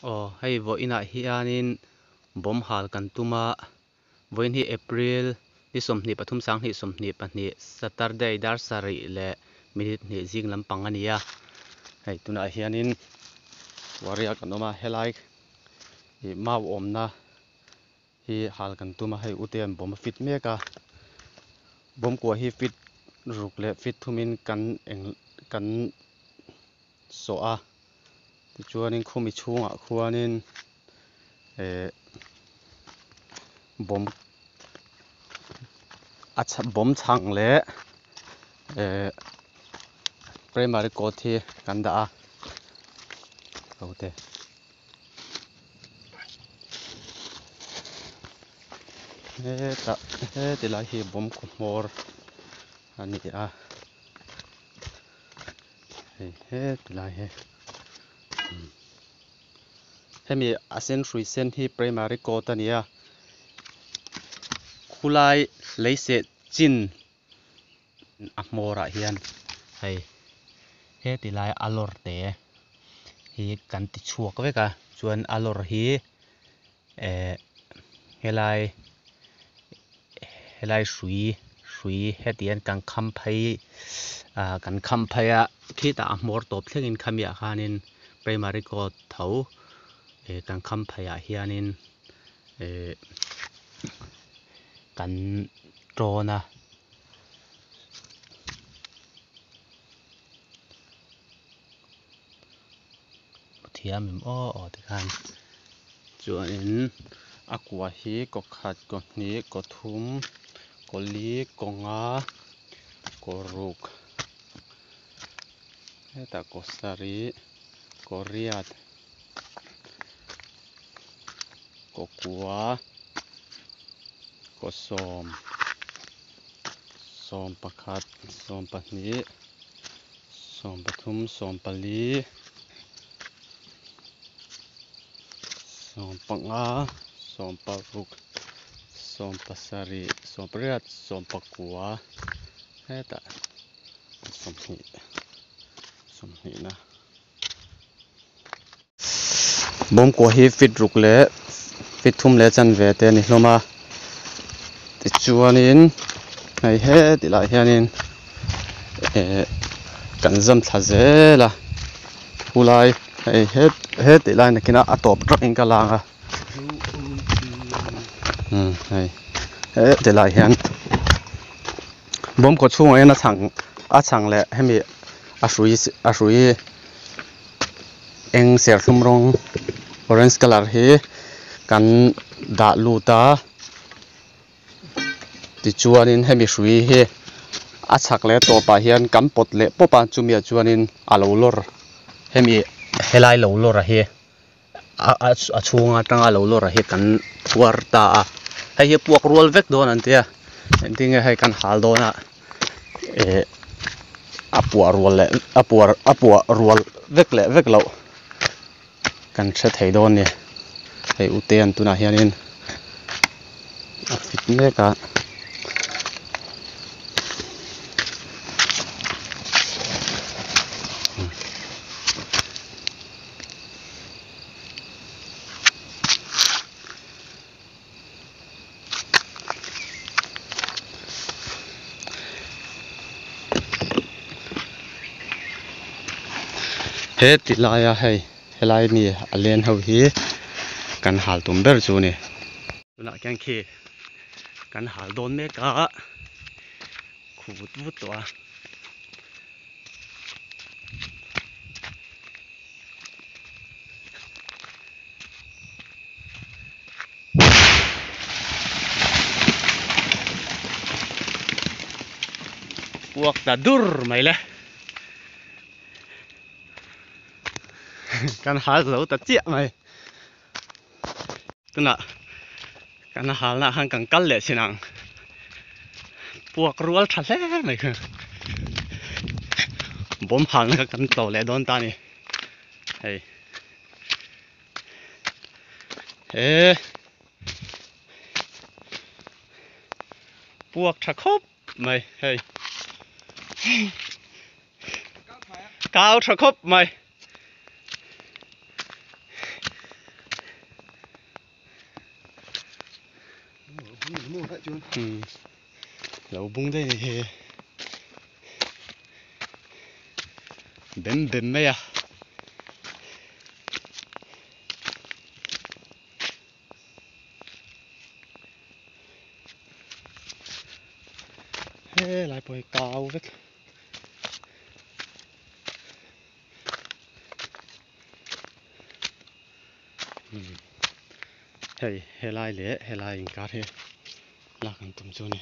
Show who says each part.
Speaker 1: Aw hei vawiinah hianin bawm hal kan tum a, vawiin hi April ni 23 2022 Saturday dar sarih leh minute hnih zing lampang a ni a, hei tunah hianin Warrior kan awm a, helai ih mau awmna hi hal kan tum a, hei Utea'n bawm a fit mek a, bawm kua hi fit ruk leh fit thumin kan eng kan sawh a tichuanin khumi chhungah khuanin eh bawm a bawm chhang leh eh primary coat hi kan dah a ho te. Hetah heti lai hi bawm kaw hmawr a ni a. Hei heti lai hi hemi a sen hrui sen hi primary coat a ni a khulai lei seh chin a hmawr ah hian hei heti lai a lawr te hi kan ti chhuak vek a chuan a lawr hi eh helai helai hrui hrui heti hian kan kham phei ah kan kham phei a khitah a hmawr tawp thlengin khami ah khanin primary coat tho eh kan kham phei ah hianin eh kan tawn a. Thiam em aw aw tikhan chuanin a kua hi kaw khat kaw hnih kaw thum kaw li kaw nga kaw ruk hetah kaw sarih kaw riat kaw kua kaw sawm 11 12 13 14 15 16 17 18 19 hetah 20 20 na bawngkua hi feet ruk leh feet thum leh chanve te a ni hlawm a tichuanin hei heti lah hianin eh kan zam thla zel a khulai hei het heti lai nakinah a tawp tawkin ka lang a umm hei heti lai hian bawngkaw chhungah hian a chhang a chhang leh hemi a hrui a hrui eng serthlum rawng orange colour hi kan dah lut a tichuanin hemi hrui hi a chhak leh tawpah hian kan pawt leh pawp a chumi ah chuanin a lo lawr hemi helai lo lawr a hi a chhung atanga lo lawr a hi kan phuar ta a hei hi puak rual vek dawn an tia engtin nge hei kan hal dawn a eh a puah rual leh a puar a puah rual vek leh vek loh kan hre thei dawn a ni hei u te an tunah hianin a fit mek a. He ti laia hei helai mi a len ho hi kan hal tum ber chu a ni. Tunah khian khi kan hal dawn mek a khu vut vut tawh a. Puak ta dur mai le kan hal zo ta chiah mai tunah kan halna ah khan kan kal leh chin ang puak rual tha hle mai kha bawm halna kha kan tlo leh dawn ta a ni hei he puak tha khawp mai hei kau tha khawp mai. Umm lo bung daih a ni hi bem bem mai a. Helai pawh hi kau vek. Hei helai leh helai inkar hi lak an tum chu a ni.